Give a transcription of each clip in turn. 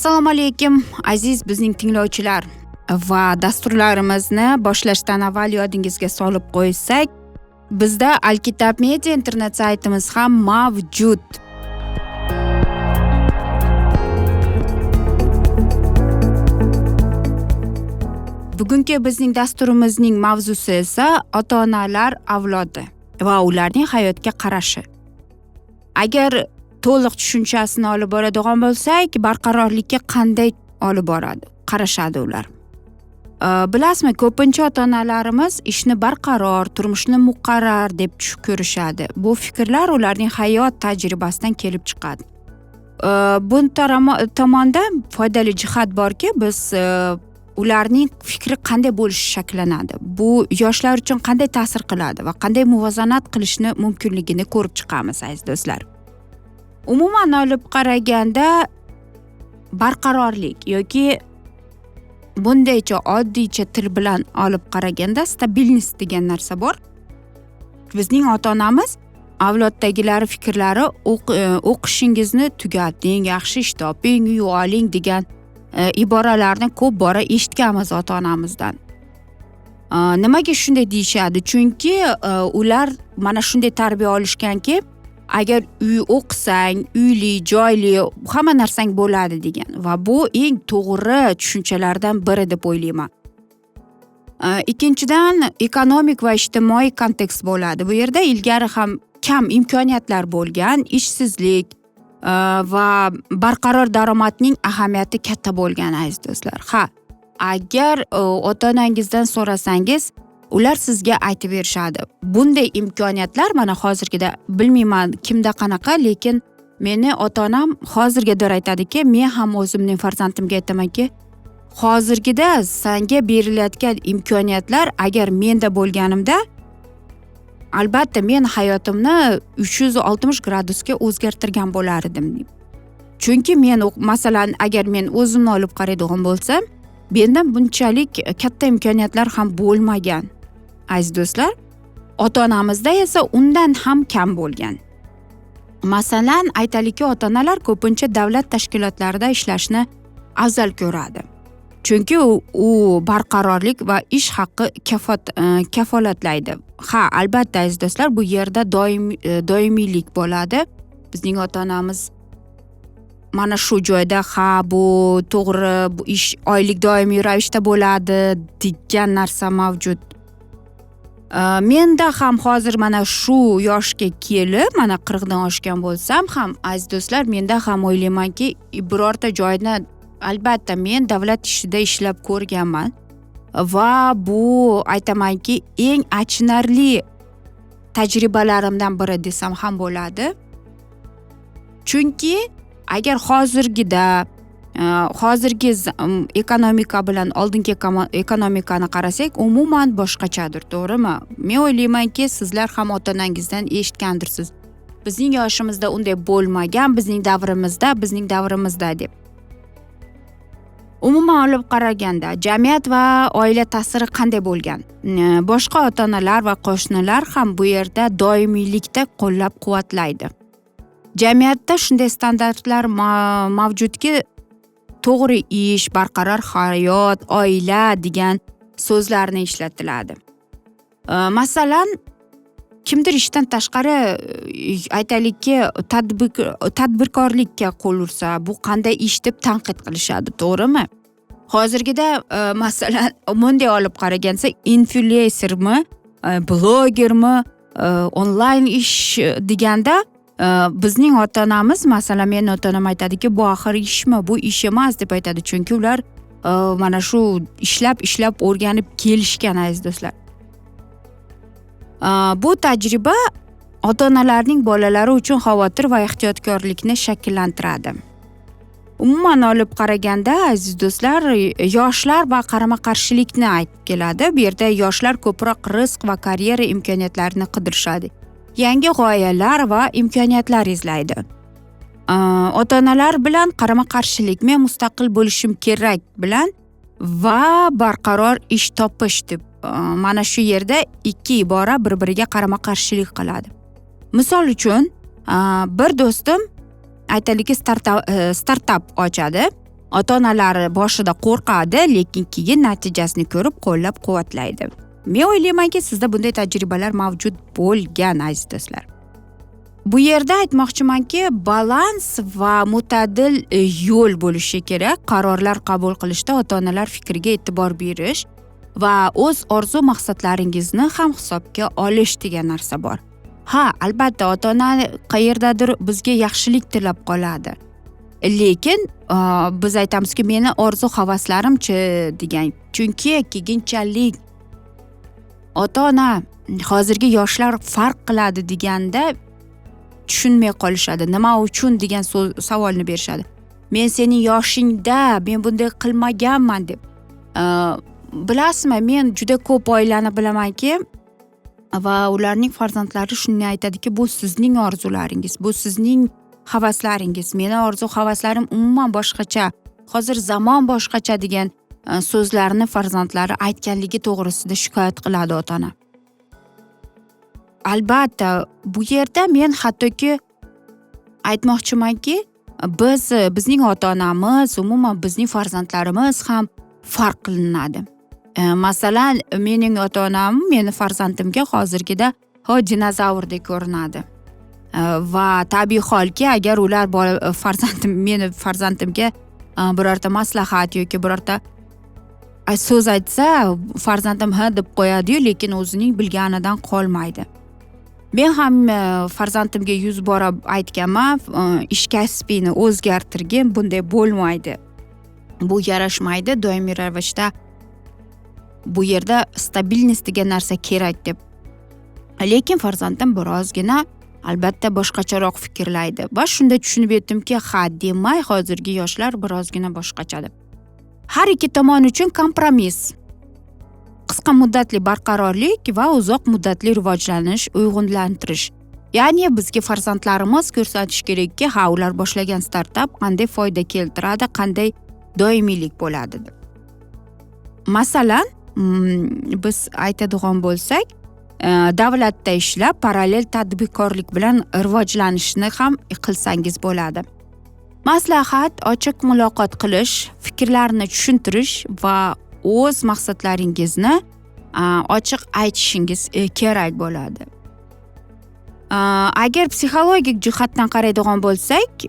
Assalomu alaykum, aziz bizning tinglovchilar, va dasturlarimizni boshlashdan avval yodingizga solib qo'ysak, bizda Alkitab Media internet saytimiz ham mavjud. Bugungi bizning dasturimizning mavzusi esa ota-onalar avlodi va ularning hayotga qarashi. Agar to'liq tushunchasini olib boradigan bo'lsak, barqarorlikka qanday olib boradi, qarashadi ular. Bilasizmi, ko'pincha ota-onalarimiz ishni barqaror, turmushni muqarrar deb ko'rishadi. Bu fikrlar ularning hayot tajribasidan kelib chiqadi. Bu tomonda foydali jihat borki, biz ularning fikri qanday bo'lishi shakllanadi. Bu yoshlar uchun qanday ta'sir qiladi va qanday muvozanat qilishni mumkinligini ko'rib chiqamiz, aziz do'stlar. Umuman olib qaraganda barqarorlik yoki bundaycha oddiycha til bilan olib qaraganda stabilnost degan narsa bor. Bizning ota-onamiz avloddagilari fikrlari o'qishingizni tugating, yaxshi ish toping, uy oling degan iboralarni ko'p bora eshitganmiz ota-onamizdan. Nimaga shunday deyishadi? Chunki ular mana shunday tarbiya olishganki, agar uy o'qisang, uyli, joyli, hamma narsang bo'ladi degan va bu eng to'g'ri tushunchalardan biri deb o'ylayman. Ikkinchidan, ekonomik va ijtimoiy kontekst bo'ladi. Bu yerda ilgari ham kam imkoniyatlar bo'lgan, ishsizlik va barqaror daromadning ahamiyati katta bo'lgan, aziz do'stlar. Ha, agar ota-onangizdan so'rasangiz, ular sizga aytib berishadi. Bunday imkoniyatlar mana hozirgida bilmayman kimda qanaqa, lekin meni ota-onam hozirgadir aytadiki, men ham o'zimning farzandimga aytamanki, hozirgida senga berilayotgan imkoniyatlar agar menda bo'lganimda, albatta men hayotimni 360 gradusga o'zgartirgan bo'lar edim deb. Chunki men masalan, agar men o'zimni olib qaraydigan bo'lsam, menda bunchalik katta imkoniyatlar ham bo'lmagan. Aziz do'stlar, ota-onamizda esa undan ham kam bo'lgan. Masalan, aytaylikki, ota-onalar ko'pincha davlat tashkilotlarida ishlashni afzal ko'radi. Chunki u barqarorlik va ish haqqi kafolatlaydi. Ha, albatta aziz do'stlar, bu yerda doimiylik bo'ladi. Bizning ota-onamiz mana shu joyda, ha, bu to'g'ri, bu ish oylik doimiy ravishda bo'ladi degan narsa mavjud. Menda ham hozir mana shu yoshga kelib, mana 40 dan oshgan bo'lsam ham, aziz do'stlar, menda ham o'ylaymanki, birorta joyni albatta men davlat ishida ishlab ko'rganman va bu aytamanki, eng achinarli tajribalarimdan biri desam ham bo'ladi. Chunki agar hozirgi ekonomika bilan oldingi ekonomikani qarasak, umuman boshqachadir, to'g'rimi? Men o'ylaymanki, sizlar ham ota-onangizdan eshitgandirsiz. Bizning yoshimizda unday bo'lmagan, bizning davrimizda deb. Umuman olib qaraganda, jamiyat va oila ta'siri qanday bo'lgan? Boshqa ota-onalar va qo'shnilar ham bu yerda doimiylikda qo'llab-quvvatlaydi. Jamiyatda shunday standartlar mavjudki, to'g'ri ish, barqaror hayot, oila degan so'zlarni ishlatiladi. Masalan, kimdir ishdan tashqari, aytaylikki, tadbirkorlikka qo'l ursa, bu qanday ish deb tanqid qilishadi, to'g'rimi? Hozirgida, masalan, bunday olib qaraganda, influensermi, blogermi, onlayn ish deganda bizning ota-onamiz, masalan, meni ota-onam aytadiki, bu axir ishmi, bu ish emas deb aytadi, chunki ular mana shu ishlab o'rganib kelishgan, aziz do'stlar. Bu tajriba ota-onalarning bolalari uchun xavotir va ehtiyotkorlikni shakllantiradi. Umuman olib qaraganda, aziz do'stlar, yoshlar va qarama-qarshilikni aytib keladi. Bu yerda yoshlar ko'proq rizq va karyera imkoniyatlarini qidirishadi. Yangi g'oyalar va imkoniyatlar izlaydi. Ota-onalar bilan qarama-qarshilik, men mustaqil bo'lishim kerak bilan va barqaror ish topish deb, mana shu yerda ikki ibora bir-biriga qarama-qarshilik qiladi. Misol uchun, bir do'stim aytaylikki, startap ochadi. Ota onalari boshida qo'rqadi, lekin keyin natijasini ko'rib qo'llab quvvatlaydi. Men o'ylaymanki, sizda bunday tajribalar mavjud bo'lgan, aziz do'stlar. Bu yerda aytmoqchimanki, balans va mo'tadil yo'l bo'lishi kerak. Qarorlar qabul qilishda ota onalar fikriga e'tibor berish va o'z orzu maqsadlaringizni ham hisobga olish degan narsa bor. Ha, albatta, ota ona qayerdadir bizga yaxshilik tilab qoladi. Lekin biz aytamizki, meni orzu havaslarimchi degan. Chunki keyinchalik ota ona hozirgi yoshlar farq qiladi deganda tushunmay qolishadi. Nima uchun degan savolni berishadi. Men sening yoshingda men bunday qilmaganman deb. Bilasizmi, men juda ko'p oilani bilamanki, va ularning farzandlari shunday aytadiki, bu sizning orzularingiz, bu sizning havaslaringiz, meni orzu havaslarim umuman boshqacha, hozir zamon boshqacha degan so'zlarni farzandlari aytganligi to'g'risida shikoyat qiladi ota-ona. Albatta, bu yerda men hattoki aytmoqchimanki, bizning ota-onamiz, umuman bizning farzandlarimiz ham farq qilinadi. Masalan, mening ota-onam meni farzandimga hozirgida dinozavrdek ko'rinadi. Va tabiiy holki, agar ular farzandim, meni farzandimga birorta maslahat yoki birorta so'z aytsa, farzandim ha deb qo'yadi-yu, lekin o'zining bilganidan qolmaydi. Men ham farzandimga 100 bora aytganman, ish kasbingni o'zgartirgin, bunday bo'lmaydi. Bu yarashmaydi, doimiy ravishda bu yerda stabilnost degan narsa kerak deb. Lekin farzandim birozgina albatta boshqacharoq fikrlaydi va shunda tushunib yetdimki, ha, demak, hozirgi yoshlar birozgina boshqacha deb. Har ikki tomon uchun kompromiss, qisqa muddatli barqarorlik va uzoq muddatli rivojlanish, uyg'unlantirish. Ya'ni bizga farzandlarimiz ko'rsatish kerakki, ha, ular boshlagan startap qanday foyda keltiradi, qanday doimiylik bo'ladi deb. Masalan, biz aytadigan bo'lsak, davlatda ishlab parallel tadbirkorlik bilan rivojlanishni ham qilsangiz bo'ladi. Maslahat, ochiq muloqot qilish, fikrlarni tushuntirish va o'z maqsadlaringizni ochiq aytishingiz kerak bo'ladi. Agar psixologik jihatdan qaraydigan bo'lsak,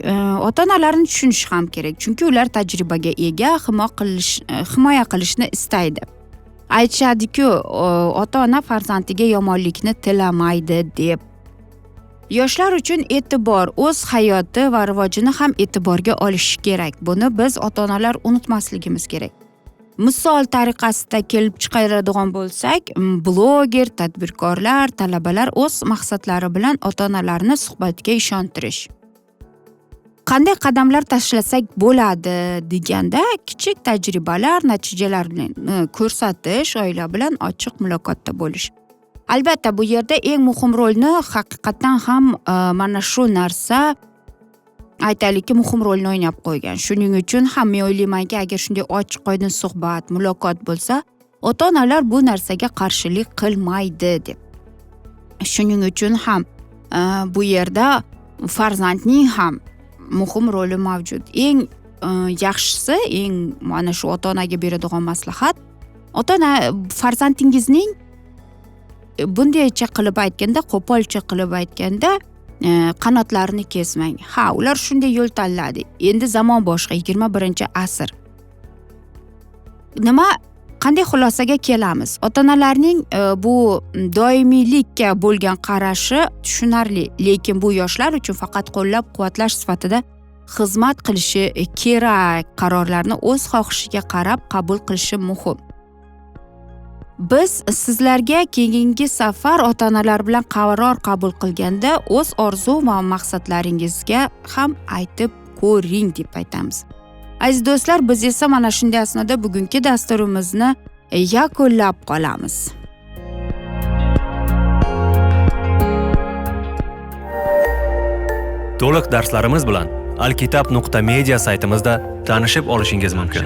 ota-onalarni tushunish ham kerak, chunki ular tajribaga ega, himoya qilishni istaydi. Aytishadi-ku, ota-ona farzandiga yomonlikni tilamaydi deb. Yoshlar uchun e'tibor, o'z hayoti va rivojini ham e'tiborga olish kerak. Buni biz ota-onalar unutmasligimiz kerak. Misol tariqasida kelib chiqaradigan bo'lsak, bloger, tadbirkorlar, talabalar o'z maqsadlari bilan ota-onalarni suhbatga ishontirish. Qanday qadamlar tashlasak bo'ladi deganda, kichik tajribalar, natijalarni ko'rsatish, oila bilan ochiq muloqotda bo'lish. Albatta, bu yerda eng muhim rolni haqiqatan ham mana shu narsa, aytaylikki, muhim rolni o'ynab qo'ygan. Shuning uchun ham men o'ylaymanki, agar shunday ochiq oydin suhbat, muloqot bo'lsa, ota-onalar bu narsaga qarshilik qilmaydi deb. Shuning uchun ham bu yerda farzandning ham muhim roli mavjud. Eng yaxshisi, eng mana shu ota-onaga beradigan maslahat, ota-ona farzandingizning bundaycha qilib aytganda, qo'polcha qilib aytganda, qanotlarini kesmang. Ha, ular shunday yo'l tanladi. Endi zamon boshqa, 21-asr. Nima, qanday xulosaga kelamiz? Ota-onalarning bu doimiylikka bo'lgan qarashi tushunarli, lekin bu yoshlar uchun faqat qo'llab-quvvatlash sifatida xizmat qilishi kerak. Qarorlarni o'z xohishiga qarab qabul qilishi muhim. Biz sizlarga keyingi safar ota-onalar bilan qaror qabul qilganda o'z orzu va maqsadlaringizga ham aytib ko'ring deb aytamiz. Aziz do'stlar, biz esa mana shunday asnoda bugungi dasturimizni yakunlab qolamiz. To'liq darslarimiz bilan alkitab.media saytimizda tanishib olishingiz mumkin.